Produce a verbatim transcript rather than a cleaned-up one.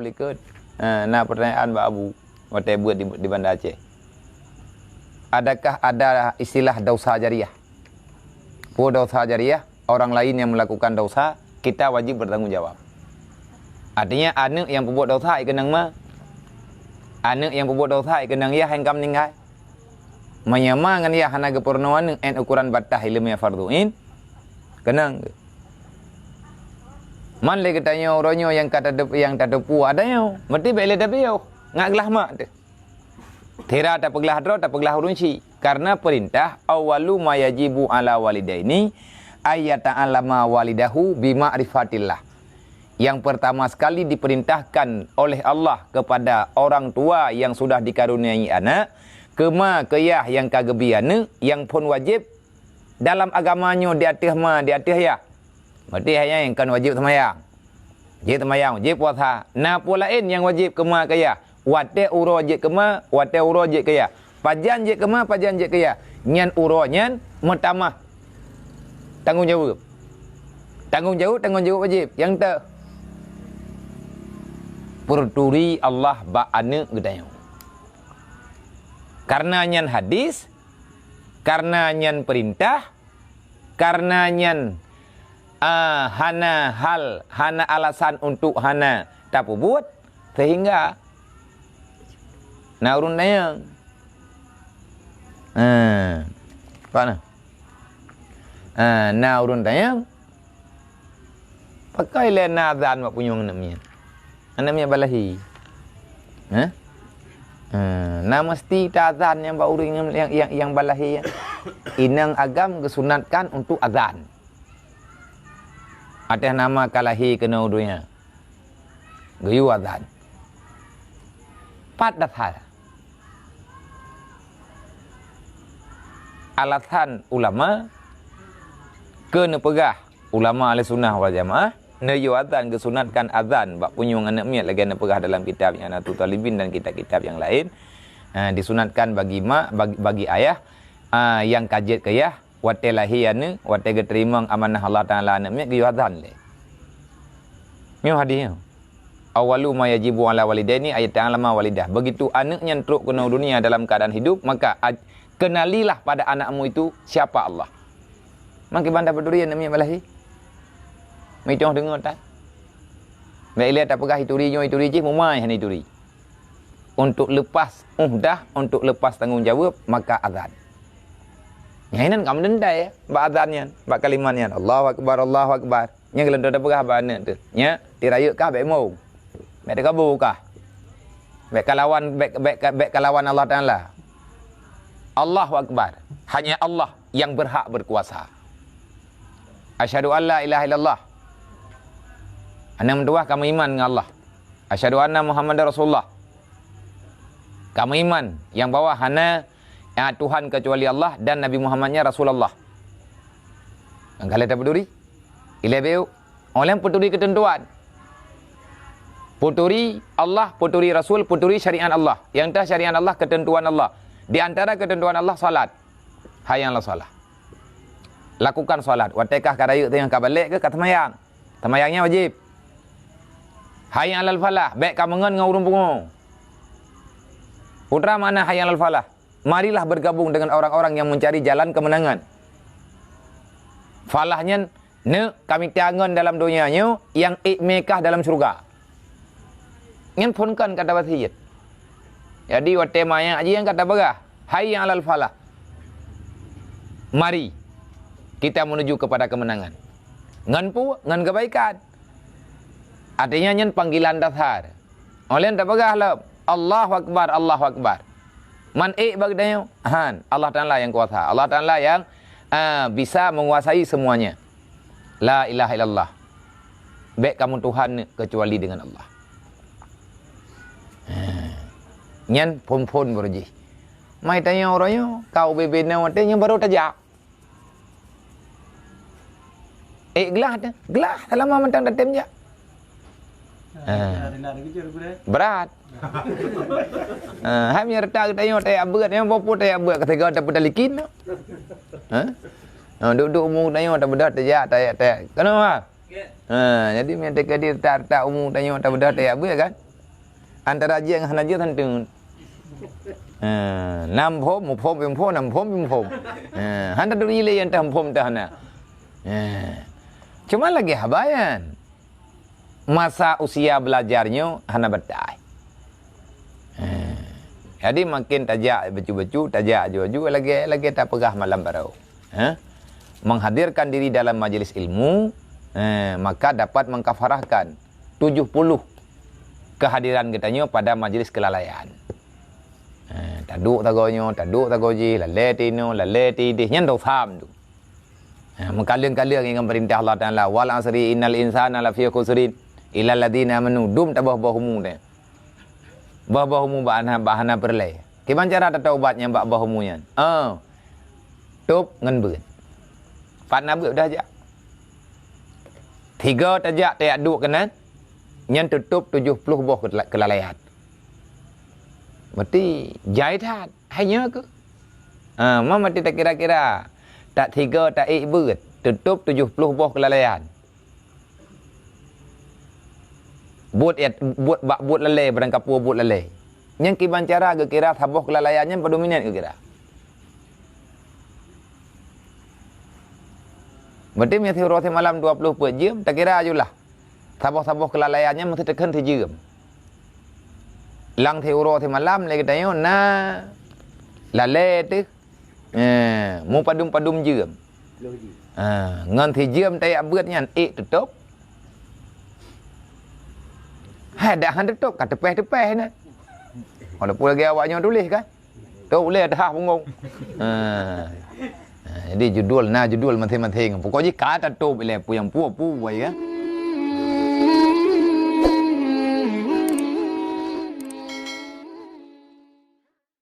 likot. Ha, na pertanyaan bak Abu, watée beuet di, di Banda Aceh. Adakah ada istilah dosa jariah? Peue dosa jariah? Orang lain yang melakukan dosa, kita wajib bertanggung jawab. Artinya, aneuk nyang peubuet dosa, ikeunong ma. Aneuk nyang peubuet dosa, ikeunong yah nyang ka meuninggai. Meunyoe ma ngon yah hana geupeurunoe aneuk, 'et ukuran bataih ileumèe fardhu ain, keunong. Man lé geutanyoe uroe nyoe nyang ka tadeup-, nyang tateupeue adanyoe, meuti bèk lé tapiôh, ngat glah mak teuh. Sira tapeuglah droe, tapeuglah ureueng chik. Karena peurintah, "Awwalu ma yajibu 'ala walidaini ayyata'allama walidahu bi ma'rifatillah." Yang pertama sekali diperintahkan oleh Allah kepada orang tua yang sudah dikaruniai anak, keu ma keu yah nyang ka geubri aneuk, nyang phon wajéb dalam agama nyoe di ateueh ma, di ateueh yah. Berarti hai nyan kon wajéb seumayang. Wajéb seumayang, wajéb puasa. Na peue laén nyang wajéb keu ma keu yah? Watée uroe jeuet keu ma, watée uroe jeuet keu yah. Pajan jeuet keu ma, pajan jeuet keu yah. Nyan uroe nyan meutamah tanggong jaweueb. Tanggong jaweueb, tanggong jaweueb wajéb. Nyang teu, peuturi Allah bak aneuk geutanyoe. Karena nyan hadis, karena nyan peurintah, karena nyan, ah, hana hal, hana alasan untuk hana tapeubuet, sehingga na ureueng tanyong. Ah, apa na? Ah, na ureueng tanyong, pakon lé na azan bak punyueng aneuk miet? Aneuk miet balahi. Hah? Ha, na meusti ta azan nyang bak ureueng nyang, nyang, nyang, nyang balahi nyan. Inong agam geusunatkan untuk azan. Ateueh nama ka lahé keunoe donya. Geuyue azan. Pat dasar. Alasan ulama keu neupeugah ulama Ahlussunnah wal Jamaah, neuyue azan geusunatkan azan bak punyueng aneuk miet lagée neupeugah dalam kitab I'anatul Thalibin dan kitab-kitab nyang laén. Ha, disunatkan bagi mak, bagi, bagi ayah, ha, nyang ka jeuet keu yah, watée lahé aneuk, watée geuteurimong amanah Allah Taala aneuk miet geuyue azan lé. Nyoe hadis nyoe. "Awwalu ma yajibu 'ala walidaini ayyata'allama walidah." Begitu aneuk nyan trok keunoe dunia dalam keadaan hidup, maka aj-, kenalilah pada anakmu itu siapa Allah. Maka ban tapeuturi aneuk miet balahi. Meuitong deungoe tan. Bèk ilée tapeugah ituri nyoe ituri jih, mumai hana ituri. Untuk lepas uhdah, untuk lepas tanggong jaweueb, maka azan. Nyan inan ka meudendai bak azan nyan, bak kalimat nyan, "Allahu Akbar, Allahu Akbar." Nyang geuleuntô tapeugah bak aneuk teuh, "Nyak, ti rayeuk kah bèk mong. Bèk teukabu kah. Bèk kalawan, bèk, bèk, bèk kalawan Allah Taala. Allahu Akbar. Hanya Allah yang berhak berkuasa. Asyhadu an la ilaha illallah." Aneuk meutuwah ka meuiman ngon Allah. "Asyhadu anna Muhammadar Rasulullah." Ka meuiman nyang bahwa hana, ah, Tuhan kecuali Allah dan Nabi Muhammad nyan Rasulullah. Nyang ka lheueh tapeuturi? Ilée beu. Óh lheueh peuturi keuteuntuan. Peuturi Allah, peuturi Rasul, peuturi syariat Allah. Nyang teuh syariat Allah, keuteuntuan Allah. Di antara keuteuntuan Allah, salat. Hayya 'alas shalah. Lakukan salat. Watée kah ka rayeuk teungoh ka balek keu ka seumayang. Seumayang nyan wajéb. Hayya 'alal falah. Bèk ka meungon ngon ureueng pungo. Peue makna hayya 'alal falah? Marilah bergabung dengan orang-orang yang mencari jalan kemenangan. Falah nyan, neuk ka mita ngon dalam donya nyoe nyang ék mé kah dalam syeuruga. Nyan phon kon ka tawasiet. Jadi, watée manyak jih nyang ka tapeugah, "Hayya 'alal falah." Mari kita menuju kepada kemenangan. Ngon peue? Ngon kebaikan. Artinya, nyan panggilan dasar. Óh lheueh tapeugah lom, "Allahu Akbar, Allahu Akbar." Man ék bak geutanyoe? Han, Allah Taala nyang kuasa. Allah Taala nyang, ah, bisa menguasai semuanya. La ilaha illallah. Bèk kamoe Tuhan kecuali dengan Allah. Ha. Nyan phon-phon baru jih. Mai tanyoe uroe nyoe, ka ubé-bé na watée nyan baru tajak. Eh, glah teuh. Glah, selama mantong tatem jak. Ha. Brat. Ha, hai meunyoe rata geutanyoe tajak beuet, nyang boh-boh tajak beuet, keutiga tapeutalikin. Ha? Ha, duek-duek umu geutanyoe tabeudôh tajak, tajak, tajak. Kenapa? Ha, jadi meunyoe teuka di rata-rata umu geutanyoe tabeudôh tajak beuet kan? Antara jeuet ngon hana jeuet han teungeut. Ha, nam phom, muphom, bimphom, nam phom, bimphom. Ha, hana turi lé nyang tam phom tah na. Ha. Cuma lagèe haba nyan. Masa usia belajar nyoe hana batai. Ha. Jadi makin tajak bacut-bacut, tajak aju-aju, lagèe, lagèe tapeugah malam baroe. Ha? Menghadirkan diri dalam majelis ilmu, ha, maka dapat mengkafarahkan tujuh puluh kehadiran geutanyoe pada majelis kelalaian. Ha, taduek sagoe nyoe, taduek sagoe jih, lalè tinoe, lalè tideh, nyan dosa tu. Ha, meukaleueng-kaleueng ingat peurintah Allah Taala, "Wal asri innal insana lafi khusrin, illal ladzina amanu," dum taboh-boh umu teh. Boh-boh umu bak hana, bak hana peureulèe. Kiban cara tataubat nyang bak boh umu nyan? Oh, tôb ngon beuet. Pat na beuet dah jak. Tiga tajak tajak duek keunan, nyan teutôb tujoh ploh boh keula-, keulalaian. Meuti jai that, hai nyoe keuh. Ha, ma meuti takira-kira. Tak tiga taék beuet, teutôb tujoh ploh boh keulalaian. Buet ya, buet bak buet lalè, barang kapeue buet lalè. Nyan kiban cara geukira saboh keulalaian nyan padum minèt geukira. Berarti meunyoe siuroe simalam dua ploh peuet jeuem, takira ajulah. Saboh-saboh keulalaian nyan meusti teukheun sijeuem. Lam siuroe simalam lé geutanyoe na lalè teuh, eh, mupadum-padum jeuem. Ha, ngon sijeuem tajak beuet nyan ék teutôb. Hai dak han teutôb ka teupèh-teupèh na. Walaupun lagèe awak nyoe tuléh kan. Tôb lé teuhah punggong. Ha. Ha, jadi judul na judul maséng-maséng. Pokok jih ka tatôb ilèe peue nyang peue-peue kan.